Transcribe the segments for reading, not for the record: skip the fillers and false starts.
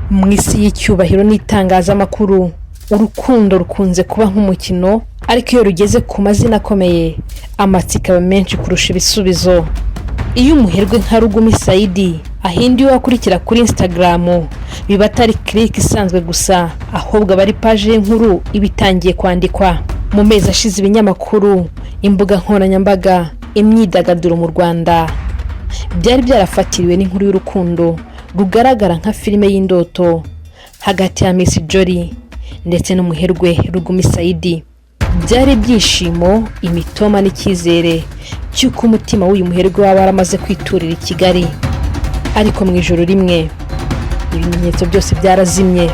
Mu isi y'icyubahiro n'itangazamakuru, urukundo rukunze kuba nk'umukino, ariko iyo rugeze ku mazina akomeye, amatsiko aba menshi kurusha ibisubizo. Iyo umuherwe nka Rugumi Saidi ahinduye uwo akurikira kuri Instagram, biba atari click isanzwe gusa, ahubwo aba ari paje y'inkuru iba itangiye kwandikwa. Mu mezi ashize, ibinyamakuru, imbuga nkoranyambaga, imyidagaduro mu Rwanda byari byarafatiriwe n'inkuru y'urukundo rugaragara nka filime y'indoto hagati ya Miss Jolly ndetse n'umuherwe Rugumi Saidi. Byari ibyishimo, imitoma n'icyizere cy'uko umutima w'uyu muherwe waba waramaze kwiturira i Kigali. Ariko mu ijoro rimwe ibimenyetso byose byarazimye.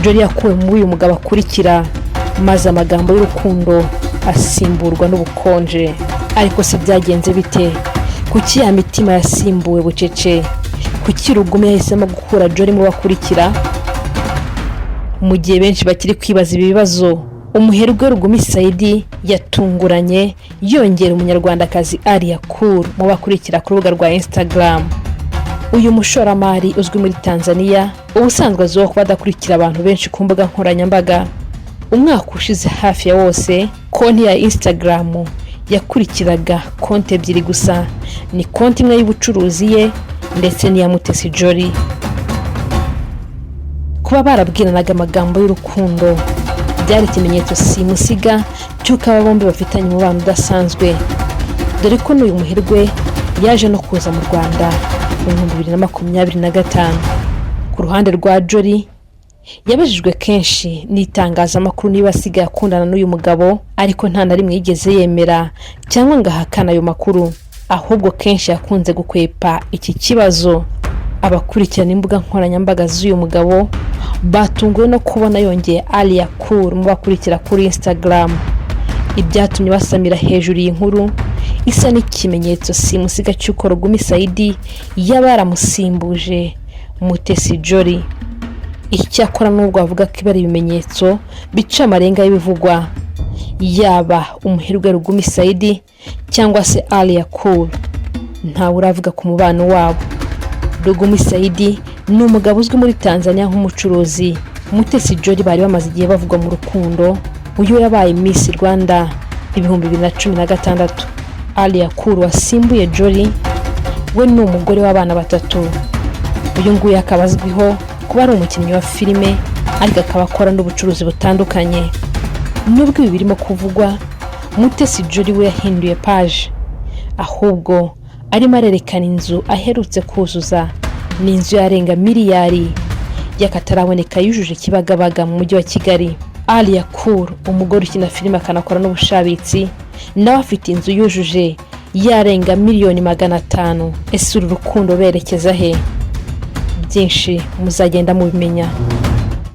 Jolly yakuwe muri uyu mugabo akurikira, maze amagambo y'urukundo asimburwa n'ubukonje. Ariko se byagenze bite? Kuki ya mitima yasimbuwe bucece? Kuki Rugumi yahisemo gukura Jolly mu bakurikira? Mu gihe benshi bakiri kwibaza ibi bibazo, umuherwe Rugumi Saidi yatunguranye yongera Umunyarwandakazi Alliah Cool mu bakurikira ku rubuga rwa Instagram. Uyu mushoramari uzwi muri Tanzania ubusanzwe azwiho kuba adakurikira abantu benshi ku mbuga nkoranyambaga. Umwaka ushize hafi ya wose, konti ya Instagram yakurikiraga konti ebyiri gusa: ni konti imwe y'ubucuruzi ye ndetse n'iya Mutesi Jolly. Kuba barabwiranaga amagambo y'urukundo byari ikimenyetso simusiga cy'uko aba bombi bafitanye umubano udasanzwe, dore ko n'uyu muherwe yaje no kuza mu Rwanda mu 2025. Ku ruhande rwa Jolly, yabajijwe kenshi n'itangazamakuru niba asigaye akundana n'uyu mugabo, ariko nta na rimwe yigeze yemera cyangwa ngo ahakane ayo makuru. Ahubwo kenshi yakunze gukwepa iki kibazo. Abakurikirana imbuga nkoranyambaga z'uyu mugabo batunguwe no kubona yongeye Alliah Cool mu bakurikira kuri Instagram, ibyatumye basamira hejuru iyi nkuru isa n'ikimenyetso simusiga cy'uko Rugumi Saidi yaba yaramusimbuje Mutesi Jolly. Icyakora, nubwo bavuga ko ibi ari ibimenyetso bica amarenga y'ibivugwa, yaba umuherwe Rugumi Saidi cyangwa se Alliah Cool, ntawe uravuga ku mubano wabo. Rugumi Saidi ni umugabo uzwi muri Tanzania nk'umucuruzi. Mutesi Jolly bari bamaze igihe bavugwa mu rukundo. Uyu yabaye Miss Rwanda 2016. Alliah Cool wasimbuye Jolly we ni umugore w'abana batatu. Uyu nguyu akaba azwiho kuba ari umukinnyi wa filime, ariko akaba akora n'ubucuruzi butandukanye. Nubwo ibi birimo kuvugwa, Mutesi Jolly we yahinduye paje, ahubwo arimo arerekana inzu aherutse kuzuza. Ni inzu yarenga miliyari y'akataraboneka yujuje Kibagabaga mu Mujyi wa Kigali. Alliah Cool, umugore ukina filime akanakora n'ubushabitsi, nawe afite inzu yujuje yarenga miliyoni 500. Ese uru rukundo berekeza he? Byinshi muzagenda mubimenya.